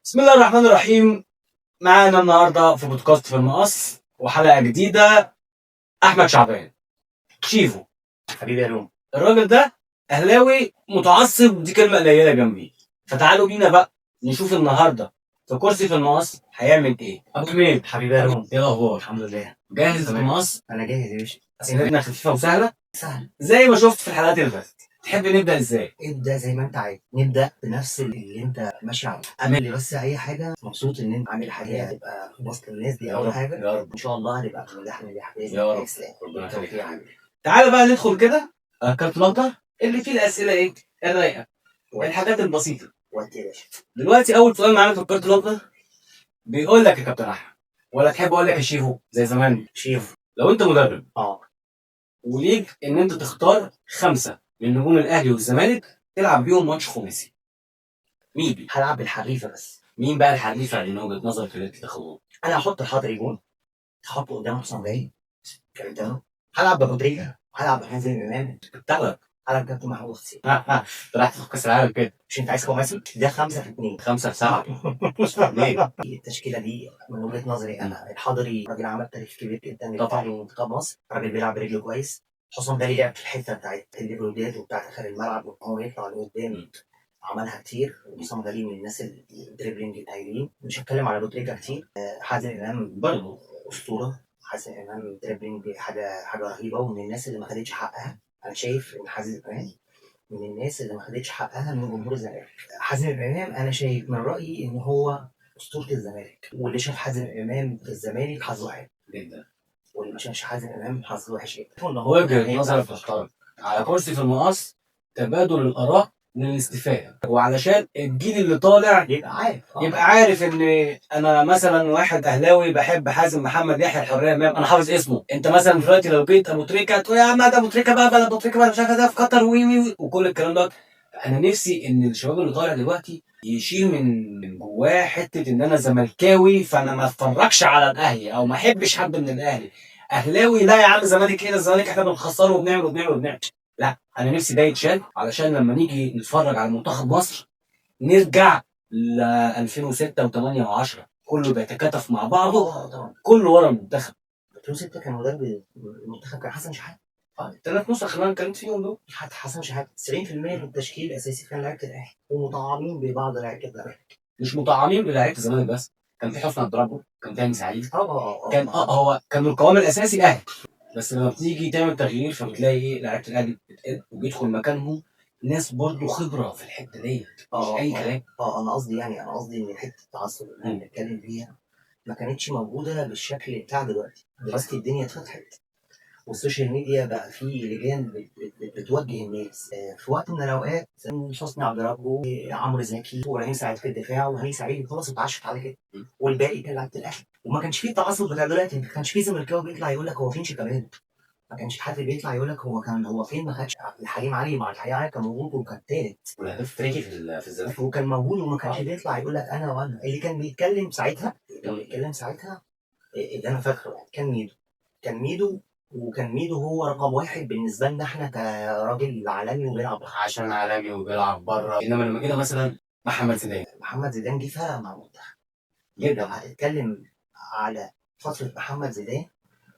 بسم الله الرحمن الرحيم. معانا النهارده في بودكاست في المقص وحلقه جديدة احمد شعبان شيفو. حبيبي يا لوم. الراجل ده اهلاوي متعصب، دي كلمة قليله جنبي. فتعالوا بينا بقى نشوف النهارده في كرسي في المقص هيعمل ايه. ابو حميد، حبيبي يا لوم. ايه الاخبار؟ الحمد لله. جاهز في تمام. المقص؟ انا جاهز يا باشا. اسئلتنا خفيفة وسهلة سهل. زي ما شفت في الحلقات اللي فاتت. تحب نبدا ازاي؟ ابدا زي ما انت عايز، نبدا بنفس اللي انت ماشي عليه. قبل بس اي حاجة، مبسوط ان انت عامل حاجة تبقى وسط الناس دي يا اول رب، حاجه. يا رب. ان شاء الله هنبقى في نجاح نجاح باذن يا الله. رب. اسلام. ربنا يخليك. بالتوفيق يا حبيبي. تعالى بقى ندخل كده على الكارت الاخضر اللي فيه الاسئلة ايه الرايقه، الحاجات البسيطة. وقت يا باشا. دلوقتي اول سؤال معانا في الكارت الاخضر بيقول لك يا كابتن احمد، ولا تحب اقول لك يا شيفو زي زمان؟ شيف. لو انت مدرب اه وليك ان انت تختار 5 من نجوم الاهلي والزمالك تلعب بيهم ماتش خماسي، مين بي؟ هلعب بالحريفه بس. مين بقى الحريفه اللي من وجهه نظرك اللي انت تاخدهم؟ انا هحط الحضري جون، هحطه قدام حسام غالي كابتنه، هلعب بابو تريكه، هلعب بحازم امام، بتاعك. هلعب كابتن محمود حسين. راح تاخد كاس العالم كده. مش انت عايز خماسي؟ ده 5 في 2. 5 في 7. ليه؟ التشكيلة دي من وجهه نظري انا، الحضري راجل عمل تاريخ كبير جدا طبعا. لمنتخب مصر، راجل بيلعب برجله كويس. حسام غالي لعب في الحتة بتاعت الليبرودات وبتاعت اخر الملعب وان هو يطلع لقدام، عملها كتير. حسام غالي من الناس ال dribbling الهايلين. مش هتكلم على بوتريكا كتير. حازم امام برضه اسطورة. حازم امام dribbling حاجة رهيبة، ومن الناس اللي ما خدتش حقها. انا شايف ان حازم امام من الناس اللي ما خدتش حقها من جمهور الزمالك. حازم امام انا شايف من رايي ان هو اسطورة الزمالك، واللي شاف حازم امام في الزمالك حظه حلو جدا، واللي ما شافش حازم امام حظه وحش جدا. إن هو وجهه نظر تحترم. على كرسي في المقص تبادل الاراء للاستفادة، وعلشان الجيل اللي طالع يبقى عارف. يبقى عارف ان انا مثلا واحد اهلاوي بحب حازم محمد يحيى الحرية امام، انا حافظ اسمه. انت مثلا دلوقتي لو جيت ابو تريكه تقول يا عم ده ابو تريكه بقى، بلا ابو تريكه بقى، مش عارف ده في قطر وي وي وي وكل الكلام ده. انا نفسي ان الشباب اللي طالع دلوقتي يشيل من جواه حتة ان انا زملكاوي فانا ما اتفرجش على الاهلي او ما احبش حد من الاهلي. اهلاوي لا يا عم، زمالك ايه ده، الزمالك احنا بنخسره وبنعمل وبنعمل وبنعمل. لا، انا نفسي ده يتشال علشان لما نيجي نتفرج على منتخب مصر نرجع ل 2006 و8 و10 كله بيتكاتف مع بعضه، طبعا. كله ورا المنتخب. 2006 كان مدرب المنتخب كان حسن شحاته. الثلاث نسخ اللي انا اتكلمت فيهم دول. حتى حسن شحاته 90% من التشكيل الاساسي كان لعيبة الاهلي، ومطعمين ببعض لعيبة الزمالك. مش مطعمين بلعيبه الزمالك بس، كان في حسني عبد ربه، كان في هاني سعيد، كان آه. هو كان القوام الاساسي اهلي، بس لما بتيجي تعمل تغيير فبتلاقي ايه، لعيبة الاهلي بتقل وبيدخل مكانهم ناس برضه خبره في الحتة ديت، مش اي كلام. انا قصدي يعني، انا قصدي ان حتة التعصب اللي احنا بنتكلم فيها ما كانتش موجودة بالشكل بتاع دلوقتي. دلوقتي الدنيا اتفتحت وال social media بقى فيه لجان بتوجه الناس. في وقت من الاوقات حسني عبد ربه، عمرو زكي، وابراهيم سعيد في الدفاع، وهاني سعيد، خلاص اتعشت على كده، والباقي كان لعيبة الاهلي. وما كانش فيه التعصب بتاع دلوقتي. ما كانش فيه زملكاوي بيطلع يقول لك هو فين شيكابالا، ما كانش حد بيطلع يقول لك هو كان هو فين، ما خدش عبد الحليم علي. مع الحليم علي كان موجود وكان تالت والهداف التاريخي في الزمالك وكان موجود، وما كانش بيطلع يقول لك انا وانا. اللي كان بيتكلم ساعتها، اللي كان بيتكلم ساعتها اللي انا فاكره يعني كان ميدو، كان ميدو، وكان ميدو هو رقم 1 بالنسبة لنا احنا كراجل عالمي وبيلعب بره. عشان عالمي وبيلعب بره. انما لما جينا مثلا محمد زيدان، محمد زيدان جه فرق مع المنتخب جدا. لو هتتكلم على فترة محمد زيدان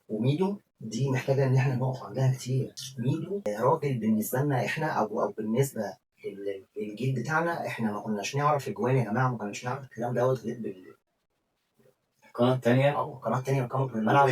وميدو دي محتاجه ان احنا نقف عندها كتير. ميدو راجل بالنسبة لنا احنا او بالنسبة للجيل بتاعنا، احنا ما كناش نعرف اجوان يا جماعة، ما كناش نعرف الكلام دوت غير بال القناة الثانية القناة الثانية كانت في الملعب.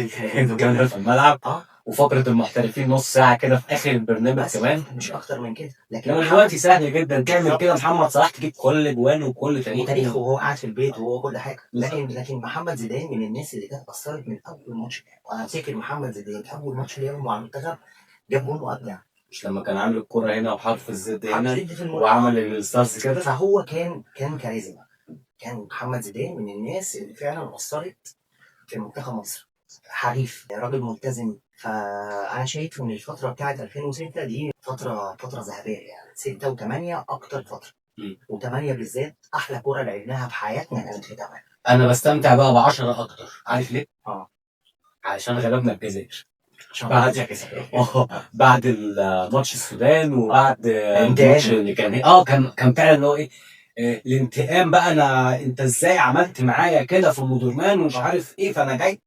كان في الملعب. وفقره المحترفين نص ساعة كده في اخر البرنامج بس كمان، مش اكتر من كده. لكن لما دلوقتي سهل جدا تعمل كده، محمد صلاح تجيب كل جوان وكل تاريخه وتاريخه وهو قاعد في البيت وهو كل حاجة. لكن محمد زيدان من الناس اللي كانت اثرت من اول ماتش. وانا افتكر محمد زيدان اول ماتش لعبه مع المنتخب جاب جون وابدع. مش لما كان عامل الكرة هنا وحرف ال Z هنا حرف ال Z في الملعب. وعمل ال stars كده، فهو كان كاريزما. كان محمد زيدان من الناس اللي فعلا اثرت في منتخب مصر، حريف، راجل ملتزم. فانا شايف ان الفترة بتاعت 2006 دي فترة ذهبية يعني، 6 و8 اكتر فترة، و8 بالذات احلى كورة لعبناها في حياتنا كانت في 8. انا بستمتع بقى ب10 اكتر، عارف ليه؟ علشان غلبنا الجزائر عشان بعد ماتش السودان وبعد الماتش اللي كان كان فعلا اللي هو ايه، الانتقام بقى، انا انت ازاي عملت معايا كده في مدرمان ومش عارف ايه، فانا جاي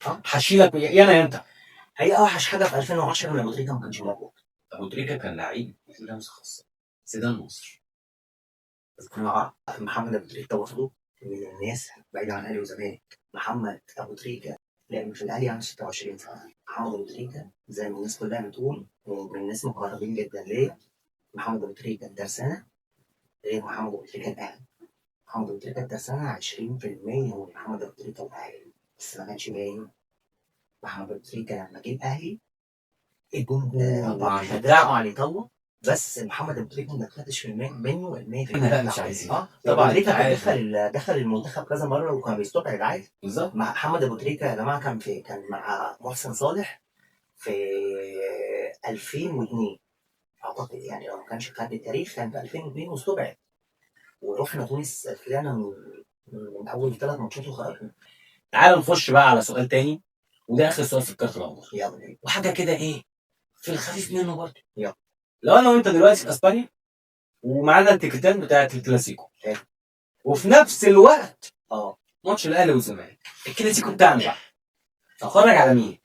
هشيلك يا انا يا انت. هي اوحش حاجة في 2010 ان ابو تريكه ما كانش موجود. ابو تريكه كان لعيب لمسه خاصة، زيدان مصر. محمد ابو تريكه برضه من الناس بعيد عن اهلي وزمالك. محمد ابو تريكه لعب في الاهلي عنده 26 سنة. محمد ابو تريكه زي ما الناس كلها بتقول، ومن الناس مقربين جدا ليا، محمد ابو تريكه الترسانه غير محمد ابو تريكه الاهلي. محمد ابو تريكه الترسانه 20% من محمد ابو تريكه الاهلي، بس ما كانش باين. محمد ابو تريكه لما جه الاهلي الجمهور طبعا دعوا عليه طلع، بس محمد ابو تريكه ما خدش منه ال 100%. لا مش عايزين. طبعا ابو تريكه دخل المنتخب كذا مرة وكان بيستبعد عادي. بالظبط. محمد ابو تريكه يا جماعة كان مع محسن صالح في 2002 اعتقد، يعني لو ما كانش خد التاريخ كان في 2002 واستبعد، ورحنا تونس طلعنا من اول 3 ماتشات وخرجنا. تعالوا نخش بقى على سؤال تاني، وده اخر سؤال في الكارت الاخضر. يلا بينا. وحاجه كده ايه في الخفيف منه برضه. يلا. لو انا وانت دلوقتي في اسبانيا ومعانا التيكتات بتاعت الكلاسيكو، وفي نفس الوقت ماتش الاهلي والزمالك، الكلاسيكو بتاعنا بقى، تتفرج على مين؟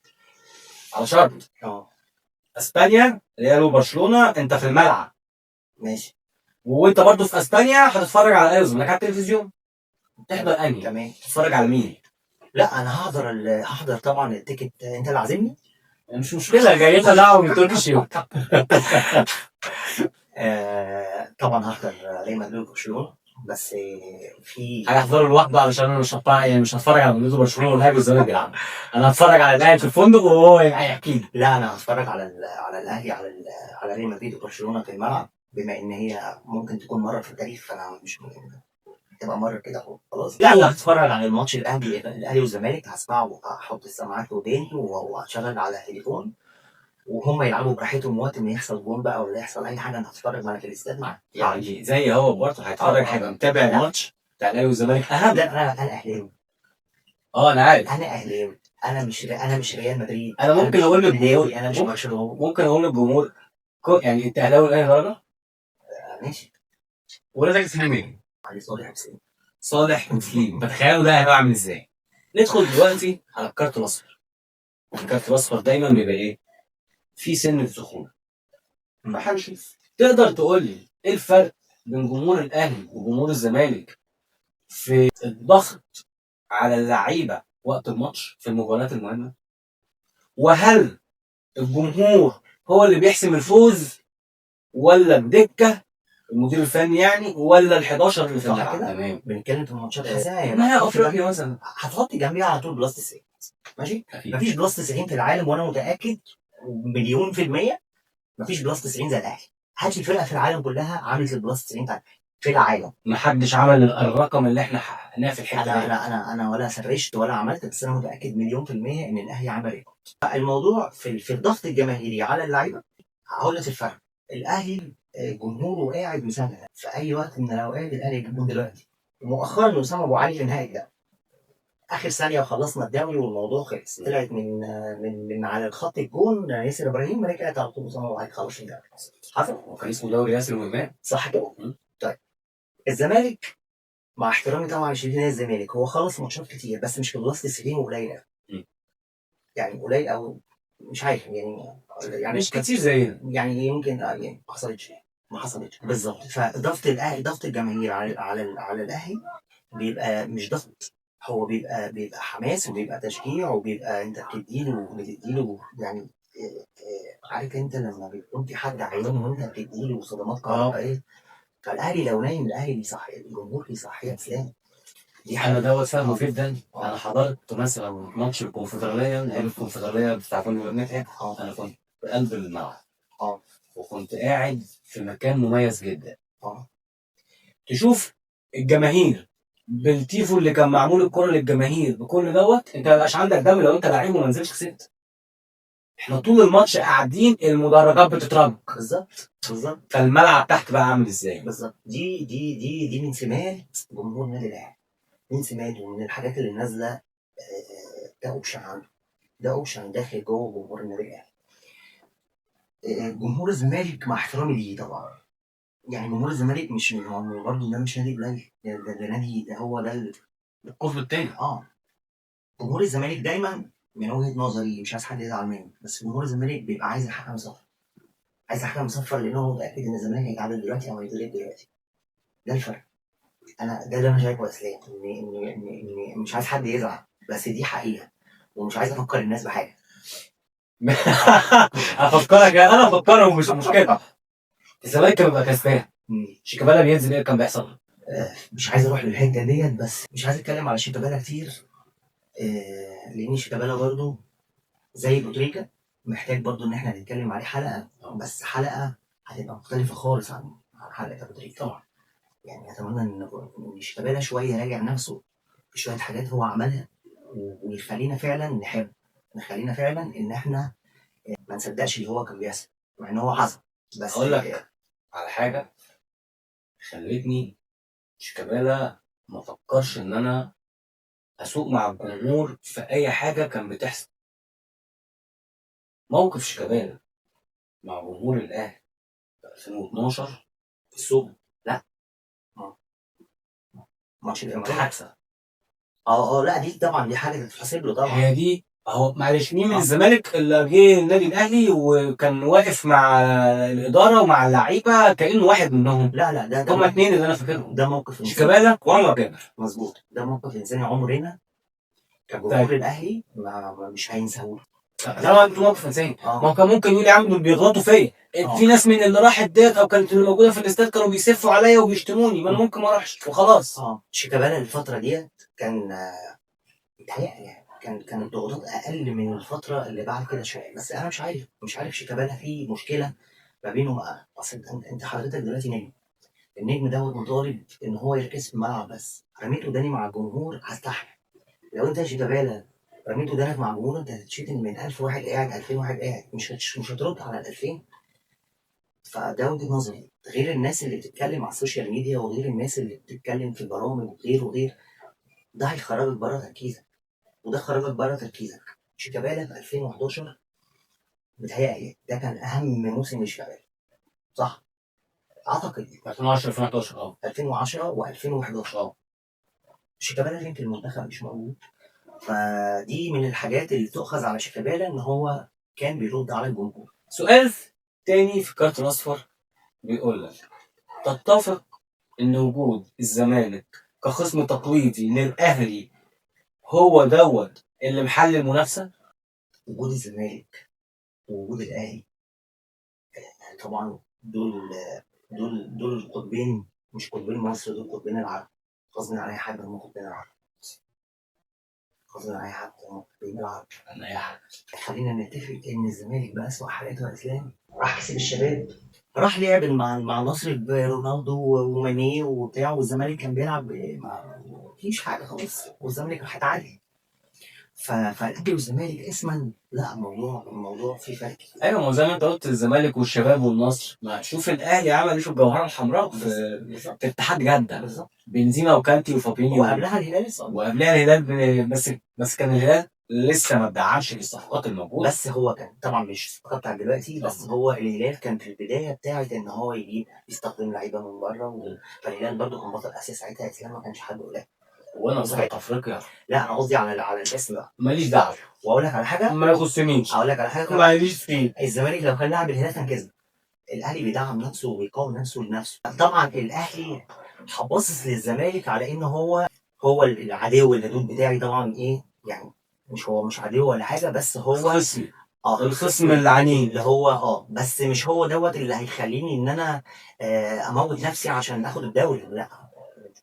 على شرط اسبانيا ريال وبرشلونة، انت في الملعب ماشي، وانت برضه في اسبانيا هتتفرج على الاهلي والزمالك على التلفزيون، تحضر انهي؟ تمام. تتفرج على مين؟ لا انا هحضر طبعا ال ticket. انت اللي عازمني؟ مش مشكلة، جايتها دعوه من تركي الشيخ. طبعا هحضر ريال مدريد وبرشلونة، بس في هيحضروا لوحده علشان انا مش هتفرج، يعني مش هتفرج على مدريد وبرشلونة والاهلي والزمالك بيلعبوا، انا هتفرج على الاهلي في الفندق وهو هيحكي لي. لا انا هتفرج على الاهلي على ريال مدريد وبرشلونة في الملعب، بما ان هي ممكن تكون مرة في التاريخ، فانا مش تبقى مرة كده خلاص. لا هتفرج على الماتش الاهلي والزمالك، هسمعه وهحط السماعات في وداني وهشغل على التليفون، وهم يلعبوا براحتهم وقت ما يحصل جون بقى ولا يحصل اي حاجة، انا هتفرج معاك في الاستاد معاك. يعني زي هو برضه هيتفرج، هيبقى متابع الماتش بتاع الاهلي والزمالك اهم. لا انا اهلاوي. انا عارف انا اهلاوي، انا مش ريال مدريد. انا ممكن اقول للجمهور انا مش برشلونة. ممكن اقول للجمهور يعني انت اهلاوي لاي درجه؟ ماشي. ولادك اسمهم ايه؟ علي صالح وسليم. صالح وسليم، فتخيلوا ده هيبقى عامل ازاي. ندخل دلوقتي على الكارت الاصفر. الكارت الاصفر دايما بيبقى ايه؟ في سن السخونه. فهنشوف. تقدر تقول لي ايه الفرق بين جمهور الاهلي وجمهور الزمالك في الضغط على اللعيبة وقت الماتش في المباريات المهمة؟ وهل الجمهور هو اللي بيحسم الفوز ولا الدكة المدير الفني يعني، ولا ال11 اللي في الملعب؟ تمام. بنتكلم في ماتشات حاسمة، ما هي افريقيا مثلا هتحط جنبيها على طول plus 90. ماشي، مفيش plus 90 في العالم، وانا متاكد 1,000,000% مفيش plus 90 زي الاهلي. هات لي فرقه في العالم كلها عملت ال plus 90 في العالم، محدش عمل الرقم اللي احنا حققناه في الحتة دي. انا انا انا ولا سرشت ولا عملت، بس انا متاكد 1,000,000% ان الاهلي عمل record. الموضوع في الضغط الجماهيري على اللعيبة، هقول لك الفرق. الاهلي جمهوره قاعد مساند في اي وقت من الاوقات، الاهلي يجيب دلوقتي. ومؤخرا اسامة ابو علي انهاء الدوري اخر ثانية وخلصنا الدوري والموضوع خلص، طلعت من من من على الخط الجون ياسر ابراهيم، رجعت على طول اسامة ابو علي خلص الدوري. حصل؟ وكان اسمه دوري ياسر وامام، صح كده؟ طيب الزمالك مع احترامي طبعا لشديد نادي الزمالك، هو خلص ماتشات كتير بس مش في plus 90 وقليل قوي، يعني قليل او مش عارف يعني مش كتير زينا، يعني يمكن يعني ما حصلتش بالظبط. فضغط الاهلي، ضغط الجماهير على الاهلي بيبقى مش ضغط، هو بيبقى حماس وبيبقى تشجيع وبيبقى انت بتديله يعني. عارف انت لما بيكون في حد عيان وانت بتديله صدمات كهربائية، فالاهلي لو نايم الاهلي بيصحي، الجمهور بيصحيه. اسلام انا دوت فاهمه جدا. انا حضرت مثلا ماتش الكونفدراليه، لعيب الكونفدراليه بتاع كنا بنتعب، انا كنت في قلب الملعب وكنت قاعد في مكان مميز جدا. تشوف الجماهير بالتيفو اللي كان معمول الكره للجماهير بكل دوت، انت ما بقاش عندك دم لو انت لعيب وما نزلتش كسبت. احنا طول الماتش قاعدين المدرجات بتترج. بالظبط بالظبط. فالملعب تحت بقى عامل ازاي؟ بالظبط. دي دي دي دي من سمات جمهور النادي الاهلي، من سمات ومن الحاجات اللي نازله. ده option عنده، ده option داخل جوه جمهور النادي الاهلي. جمهور الزمالك مع احترامي ليه طبعا يعني جمهور الزمالك مش هو برضه ده مش نادي قليل، ده نادي، ده هو ده القطب الثاني. جمهور الزمالك دايما من وجهه نظري، مش عايز حد يزعل مني، بس جمهور الزمالك بيبقى عايز الحكم يصفر، عايز الحكم يصفر لان هو متاكد ان الزمالك هيتعادل دلوقتي او هيتغلب دلوقتي. ده الفرق. انا ده اللي انا شايفه يا اسلام، ان مش عايز حد يزعل، بس دي حقيقة، ومش عايز افكر الناس بحاجة. افكرك انا افكرهم مش مشكلة. الزمالك كان بيبقى كسبان، شيكابالا بينزل ايه كان بيحصل؟ مش عايز اروح للحتة ديت، بس مش عايز اتكلم على شيكابالا كتير، لان شيكابالا برضو زي بوتريكا محتاج برضو ان احنا نتكلم عليه حلقة، بس حلقة هتبقى مختلفة خالص عن حلقة بوتريكا طبعا. يعني اتمنى ان شيكابالا شوية يراجع نفسه في شوية حاجات هو عملها، ويخلينا فعلا نحب، نخلينا فعلا ان احنا ما نصدقش اللي هو كان بيحصل، مع ان هو حصل. بس اقول لك على حاجة خلتني شيكابالا ما فكرش ان انا اسوق مع الجمهور في اي حاجة كان بتحصل. موقف شيكابالا مع جمهور الاهلي في 2012 في السوق، لا ماتش الامارات الحادثة. لا دي طبعا دي حاجة تتحسب له طبعا. هي دي اهو، معلش، مين من الزمالك اللي جه النادي الاهلي وكان واقف مع الادارة ومع اللعيبة كانه واحد منهم؟ لا ده هما اتنين اللي انا فاكرهم، ده موقف انساني. شيكابالا وعمر جابر. مظبوط، ده موقف انساني عمرنا كجمهور الاهلي ما مش هينساهوش. طبعا ده موقف انساني. ما هو كان ممكن يقول يا عم دول بيغلطوا فيا، في ناس من اللي راحت ديت او كانت اللي موجودة في الاستاد كانوا بيسفوا عليا وبيشتموني، ما انا ممكن ما اروحش وخلاص. شيكابالا الفترة ديت كان متهيألي يعني كان الضغوطات اقل من الفترة اللي بعد كده شوية، بس انا مش عارف شيكابالا فيه مشكلة ما بينه. اصل انت حضرتك دلوقتي نجم، النجم دوت مطالب ان هو يركز في الملعب، بس رميت وداني مع الجمهور هستحمل. لو انت شيكابالا رميت ودانك مع الجمهور انت هتتشتم من 1000 واحد قاعد، 2000 واحد قاعد، مش هترد على ال 2000. فده وجهه نظري، غير الناس اللي بتتكلم على ال social media وغير الناس اللي بتتكلم في البرامج وغير ده هيخرجك بره تركيزك، وده خرجك بره تركيزك. شيكابالا في 2011 متهيألي ده كان اهم موسم لشيكابالا، صح؟ اعتقد 2010 2011 2010 و2011 شيكابالا كان في المنتخب مش موجود، فدي من الحاجات اللي تؤخذ على شيكابالا ان هو كان بيرد على الجمهور. سؤال تاني في الكارت الاصفر بيقول لك: تتفق ان وجود الزمالك كخصم تقليدي للاهلي هو دوت اللي محل المنافسة؟ وجود الزمالك ووجود الاهلي طبعا دول قطبين، مش قطبين مصر، دول قطبين العالم. غصب عن اي حد هم قطبين العالم، غصب عن اي حد هم قطبين العالم. عن اي حد. خلينا نتفق ان الزمالك بأسوأ حالاته يا اسلام راح كسب الشباب، راح لعب مع النصر برونالدو وماني وبتاع، والزمالك كان بيلعب ما فيش حاجة خالص، والزمالك راح اتعادل. فالاهلي والزمالك اسما، لا الموضوع فيه فرق. ايوه، ما زي ما انت قلت الزمالك والشباب والنصر. ما شوف الاهلي عمل ايه في الجوهرة الحمراء في اتحاد جده، بالظبط، بنزيما وكانتي وفابينيو، وقبلها الهلال السعودي، وقبلها الهلال، بس كان الهلال لسه ما ادعمش بالصفقات الموجودة. بس هو كان طبعا مش الصفقات بتاعت دلوقتي، بس هو الهلال كان في البداية بتاعت ان هو يجيب يستخدم لعيبة من بره، فالهلال برده كان بطل اسيا ساعتها يا اسلام، ما كانش حد قليل. وانا صحيح افريقيا، لا انا قصدي على الاسم بقى، ماليش دعوه. واقول لك على حاجة ما يخصنيش، اقول لك على حاجة ماليش فيه. الزمالك لو كان لعب الهلال كان كسب. الاهلي بيدعم نفسه وبيقاوم نفسه لنفسه. طبعا الاهلي هباصص للزمالك على ان هو العدو اللدود بتاعي طبعا، ايه يعني، مش هو مش عدو ولا حاجة، بس هو خصم، الخصم العنيد اللي هو بس مش هو دوت اللي هيخليني ان انا اموت نفسي عشان اخد الدوري، لا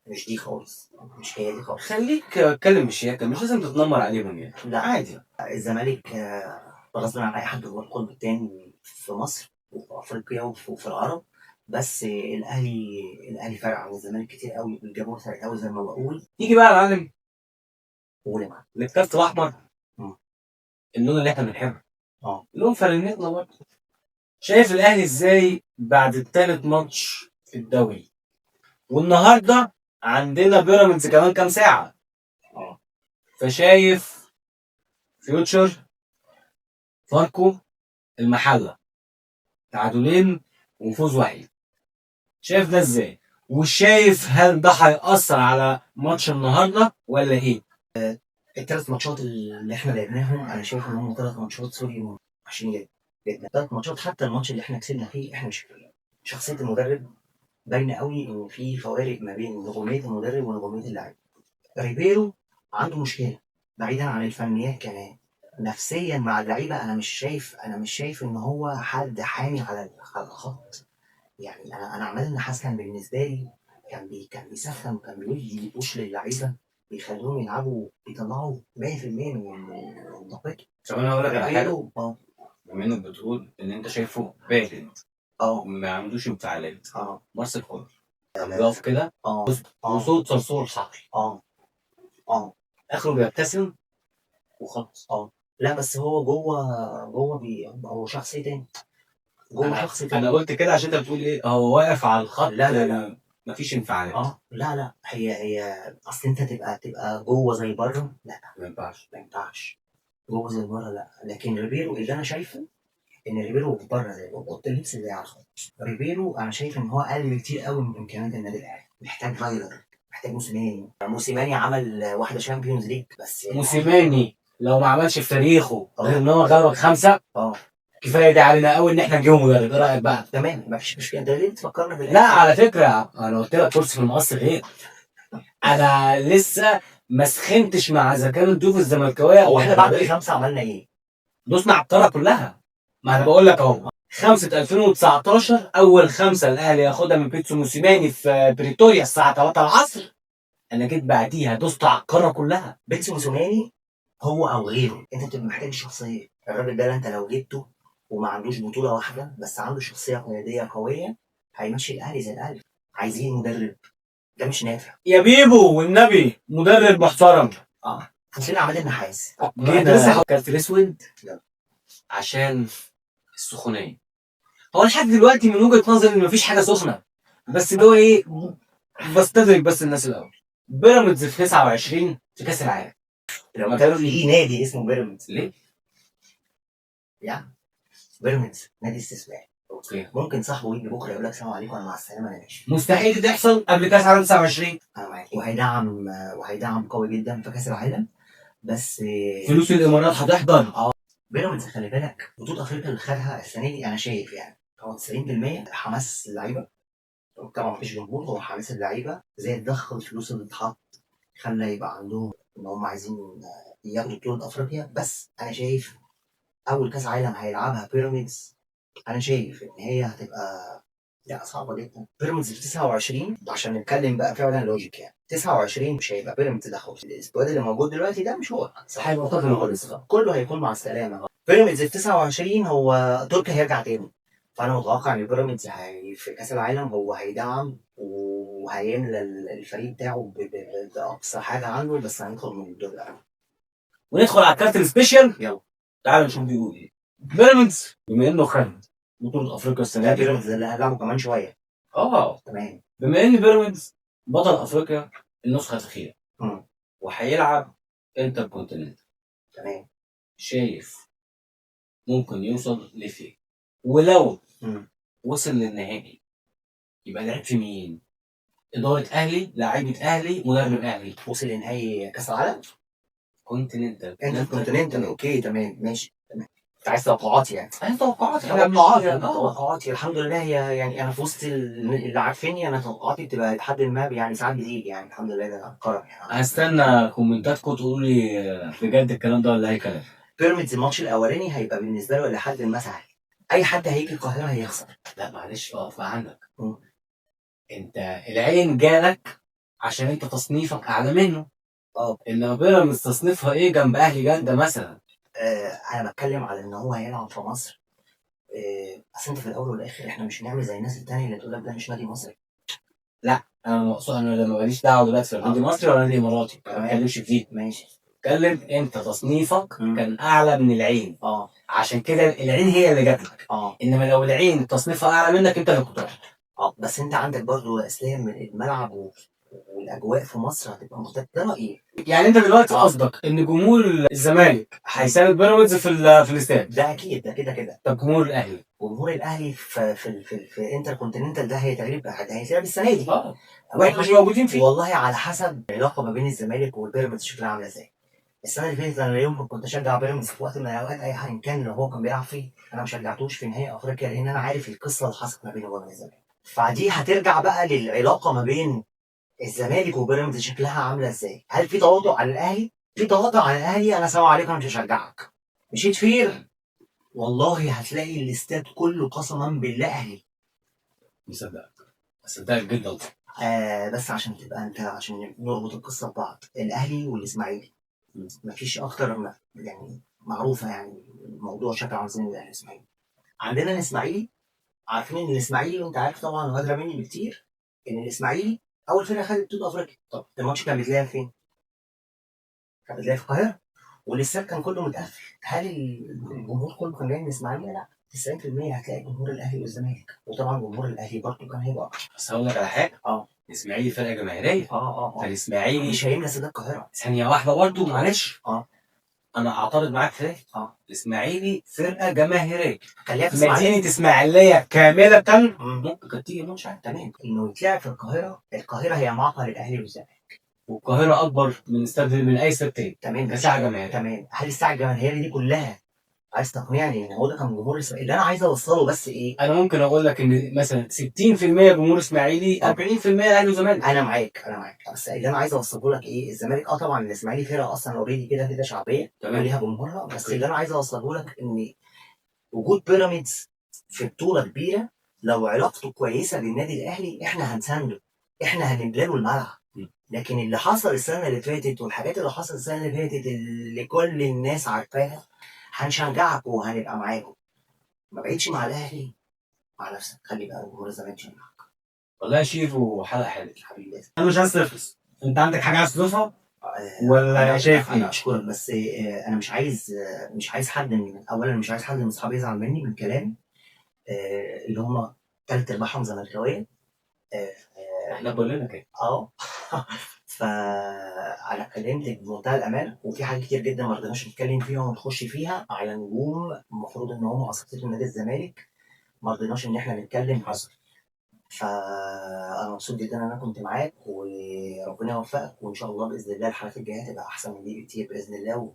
مش دي خالص، مش هي دي خالص. خليك اتكلم بشياكه، مش لازم تتنمر عليهم يعني، لا عادي. الزمالك غصب عن اي حد هو القطب الثاني في مصر وفي افريقيا وفي العرب، بس الاهلي فرق عن الزمالك كتير قوي، الجمهور فرق قوي زي ما بقول. نيجي بقى يا معلم قول يا معلم للكارت الاحمر، اللون اللي احنا بنحبه، لون فانلتنا برضه. شايف الاهلي ازاي بعد الثالث ماتش في الدوري، والنهارده عندنا بيراميدز كمان كام ساعة، فشايف فيوتشر فاركو المحلة تعادلين وفوز وحيد، شايف ده ازاي؟ وشايف هل ده هيأثر على ماتش النهارده ولا ايه؟ الثلاث ماتشات اللي احنا لعبناهم انا شايف ان هم ثلاث ماتشات sorry وحشين جدا جدا. ثلاث ماتشات، حتى الماتش اللي احنا كسبنا فيه احنا مش شخصية المدرب باينة قوي ان في فوارق ما بين نجوميه المدرب ونجوميه اللاعب. ريبيرو عنده مشكلة بعيدا عن الفنيات كمان نفسيا مع اللعيبة. انا مش شايف ان هو حد حامي على الخط. يعني انا عماد النحاس كان بالنسبة لي كان بيسخن وكان بيدي push للعيبة، بيخليهم يلعبوا، بيطلعوا 100% من طاقته. طب انا هقول لك على حاجة، بما انك بتقول ان انت شايفه بارد وما عندوش انفعالات، مارسيل كولر بيقف كده وصوت صرصور حقل اخره بيبتسم وخلاص. لا بس هو جوه هو شخص تاني، جوه شخص تاني. انا قلت كده عشان انت بتقول ايه هو واقف على الخط. لا لا لا مفيش انفعالات. لا لا هي اصل انت تبقى جوه زي بره، لا ما ينفعش، ما ينفعش جوه زي بره، لا. لكن ريبيرو اللي انا شايفه ان ريبيرو بره زي اوضة اللبس زي على الخط. ريبيرو انا شايف ان هو قل كتير قوي من امكانيات النادي الاهلي. محتاج فايلر، محتاج موسيماني. موسيماني عمل واحدة Champions League بس. موسيماني لو ما عملش في تاريخه غير ان هو غلبك 5 كفاية ده علينا قوي ان احنا نجيبه مدرب. ايه رايك بقى؟ تمام مفيش مشكلة. انت ليه بتفكرنا بالاخر؟ لا على فكرة انا قلت لك كرسي في المقص غير. انا لسه ما سخنتش مع اذا كانوا الضيوف الزملكاويه. هو احنا بعد الخمسة عملنا ايه؟ دوسنا على الطاره كلها. ما انا بقول لك اهو 5 2019 اول 5 الاهلي ياخدها من بيتسو موسيماني في بريتوريا الساعة 3 العصر. انا جيت بعديها دوست على القارة كلها. بيتسو موسيماني هو او غيره انت بتبقى محتاج الشخصية. الراجل ده انت لو جبته وما عندوش بطوله واحدة بس عنده شخصية قيادية قوية هيمشي الاهلي زي الاهلي. عايزين مدرب، ده مش نافع يا بيبو والنبي، مدرب محترم. عشان عماد النحاس جينا كارت الاسود عشان السخونيه. هو لحد دلوقتي من وجهه نظري ان مفيش حاجة سخنة، بس اللي هو ايه، بستدرك بس الناس الاول. بيراميدز في 29 في كاس العالم. لما كانوا في نادي اسمه بيراميدز ليه؟ يعني بيراميدز نادي استثماري. okay ممكن صاحبه يجي بكره يقول لك سلام عليكم انا مع السلامة انا ماشي. مستحيل تحصل قبل كاس العالم 29. انا معاك. وهيدعم قوي جدا في كاس العالم، بس فلوس الامارات هتحضر. بيراميدز خلي بالك بطوله افريقيا اللي خدها السنة دي انا شايف يعني هو 90% حماس اللعيبة، طبعا مفيش جمهور، هو حماس اللعيبة زي ضخ الفلوس اللي اتحط خلى يبقى عندهم ان هم عايزين ياخدوا بطوله افريقيا. بس انا شايف اول كاس عالم هيلعبها بيراميدز انا شايف ان هي هتبقى لا صعبة جدا. بيراميدز في 29 عشان نتكلم بقى فعلا logic، يعني 29 مش هيبقى بيراميدز ده خالص. ال squad اللي موجود دلوقتي ده مش هو، هيبقى خالص، كله هيكون مع السلامة. بيراميدز في 29 هو تركيا هيرجع تاني، فانا متوقع ان بيراميدز في كاس العالم هو هيدعم وهيملى الفريق بتاعه باقصى حاجة عنده، بس هندخل من الدور الاول. وندخل على الكارت ال special. يلا تعالوا نشوف بيقول ايه. بيراميدز بما انه خد بطوله افريقيا السنة دي، بيراميدز اللي هنلعبه كمان شوية. تمام. بما ان بيراميدز بطل افريقيا النسخة الاخيرة وهيلعب انتر كونتيننتال، تمام، شايف ممكن يوصل لفين؟ ولو وصل للنهائي يبقى لعب في مين؟ ادارة اهلي، لعيبة اهلي، مدرب اهلي. وصل لنهائي كاس العالم continental. انتر continental. okay تمام ماشي تمام. انت عايز توقعاتي يعني؟ عايز توقعاتي. توقعاتي الحمد لله هي يعني انا في وسط اللي عارفيني انا توقعاتي بتبقى لحد ما يعني ساعات بتيجي يعني الحمد لله ده كرم يعني. هستنى كومنتاتكم تقولوا لي بجد الكلام ده ولا اي كلام. بيراميدز الماتش الاولاني هيبقى بالنسبة له لحد ما سهل، اي حد هيجي القاهرة هيخسر. لا معلش اقف عندك. انت العين جالك عشان انت تصنيفك اعلى منه. انما بيراميدز تصنيفها ايه جنب اهلي جده مثلا؟ انا بتكلم على ان هو هيلعب في مصر. اصل انت في الاول والاخر احنا مش هنعمل زي الناس التانية اللي تقول لك ده مش نادي مصري. لا انا مقصود انا لما ماليش دعوه دلوقتي في نادي مصري ولا نادي اماراتي، ما بتكلمش فيه. ماشي. اتكلم انت تصنيفك كان اعلى من العين، عشان كده العين هي اللي جات لك. انما لو العين تصنيفها اعلى منك انت اللي كنت رايح. بس انت عندك برضو اسلام الملعب والاجواء في مصر هتبقى مختلفه، ده رايي. يعني انت دلوقتي قصدك ان جمهور الزمالك هيساند بيراميدز في الاستاد؟ ده اكيد، ده كده كده. طب جمهور الاهلي؟ جمهور الاهلي في انتر كونتيننتال ده هيتلعب السنة دي. واحنا مش موجودين فيه. والله على حسب العلاقة ما بين الزمالك والبيراميدز شكلها عامله ازاي. السنة اللي فاتت انا يوم كنت اشجع بيراميدز في وقت من الاوقات، اي حد كان لو هو كان بيلعب فيه انا ما شجعتوش في نهائي افريقيا، لان انا عارف القصة اللي حصلت ما بينه وبين الزمالك. فدي هترجع بقى للعلاقة ما بين الزمالك وبيراميدز شكلها عامله ازاي. هل في تواضع على الاهلي؟ في تواضع على الاهلي، انا سلام عليكم، انا مش هشجعك. مشيت fair، والله هتلاقي الاستاد كله قسما بالله اهلي. مصدقك، مصدقك جدا. بس عشان تبقى انت، عشان نربط القصة ببعض، الاهلي والاسماعيلي مفيش اكتر يعني معروفه، يعني الموضوع شكله عامل ازاي. الاهلي والاسماعيلي، عندنا الاسماعيلي، عارفين ان الاسماعيلي، وانت عارف طبعا وادرى مني بكتير، ان الاسماعيلي اول فرقه خدت بطوله افريقيا. طب الماتش كان بيتلعب فين؟ كان بيتلعب في القاهرة، والاستاد كان كله متقفل. هل الجمهور كله كان جاي من الاسماعيلية؟ لا، 90% هتلاقي جمهور الاهلي والزمالك، وطبعا جمهور الاهلي برضه كان هيبقى اكتر. بس هقول لك على حاجة، الاسماعيلي فرقه جماهيرية. فالاسماعيلي مش هيملى استاد القاهرة. ثانية واحدة برضه معلش. انا اعترض معاك في ده. الاسماعيلي فرقه جماهيرية، خليها في اسماعيليه، مدينة اسماعيليه كاملة ممكن كانت تيجي ماتش عادي. تمام. انه يتلعب في القاهرة، القاهرة هي معقل الاهلي والزمالك، والقاهره اكبر من استاد، من اي استاد تاني. تمام. كساعه جماهيرية. تمام. هل الساعة الجماهيرية دي كلها عايز تقنعني ان هو ده كان جمهور الاسماعيلي؟ اللي انا عايز اوصله بس ايه؟ انا ممكن اقول لك ان مثلا 60% جمهور اسماعيلي، 40% اهلي وزمالك. انا معاك، انا معاك، بس اللي انا عايز اوصله لك ايه، الزمالك طبعا الاسماعيلي فرقه اصلا already كده كده شعبية وليها جمهورها، بس اللي انا عايز اوصله لك ان وجود بيراميدز في بطوله كبيرة، لو علاقته كويسة بالنادي الاهلي احنا هنسانده، احنا هنملى له الملعب. لكن اللي حصل السنة اللي فاتت والحاجات اللي حصلت السنة اللي فاتت اللي كل الناس عارفاها، هنشجعكم وهنبقى معاكم. ما بقتش مع الاهلي، مع نفسك، خلي بقى جمهور الزمالك يشجعك. والله يا شيفو حلقة حلوة حبيبي. انا مش عايز تخلص، انت عندك حاجة عايز تضيفها ولا شايف انا ايه؟ اشكرك، بس انا مش عايز حد من، اولا مش عايز حد من اصحابي يزعل مني من كلام، اللي هم تلات ارباعهم زملكاويه. احنا كلنا كده. فانا اتكلمت بمنتهى الامان، وفي حاجات كتير جدا ما رضيناش نتكلم فيها ونخش فيها على نجوم المفروض ان هم اساطير نادي الزمالك، ما رضيناش ان احنا نتكلم. حصل. فانا مبسوط جدا ان انا كنت معاك، وربنا يوفقك، وان شاء الله باذن الله الحلقات الجاية هتبقى احسن من دي بكتير باذن الله،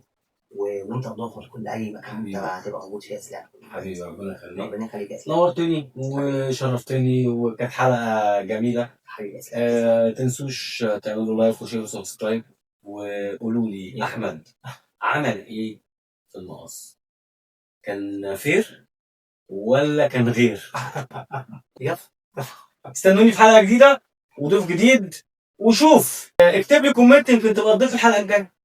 وانت اضافه لكل اي مكان انت هتبقى موجود فيه يا اسلام. حبيبي ربنا يخليك. ربنا يخليك يا اسلام. نورتني وشرفتني، وكانت حلقة جميلة. حبيبي يا اسلام. تنسوش تعملوا like و share و subscribe، وقولوا لي احمد عمل ايه في المقص؟ كان fair ولا كان غير؟ يلا استنوني في حلقة جديدة وضيف جديد، وشوف اكتب لي comment يمكن تبقى تضيف الحلقة الجاية.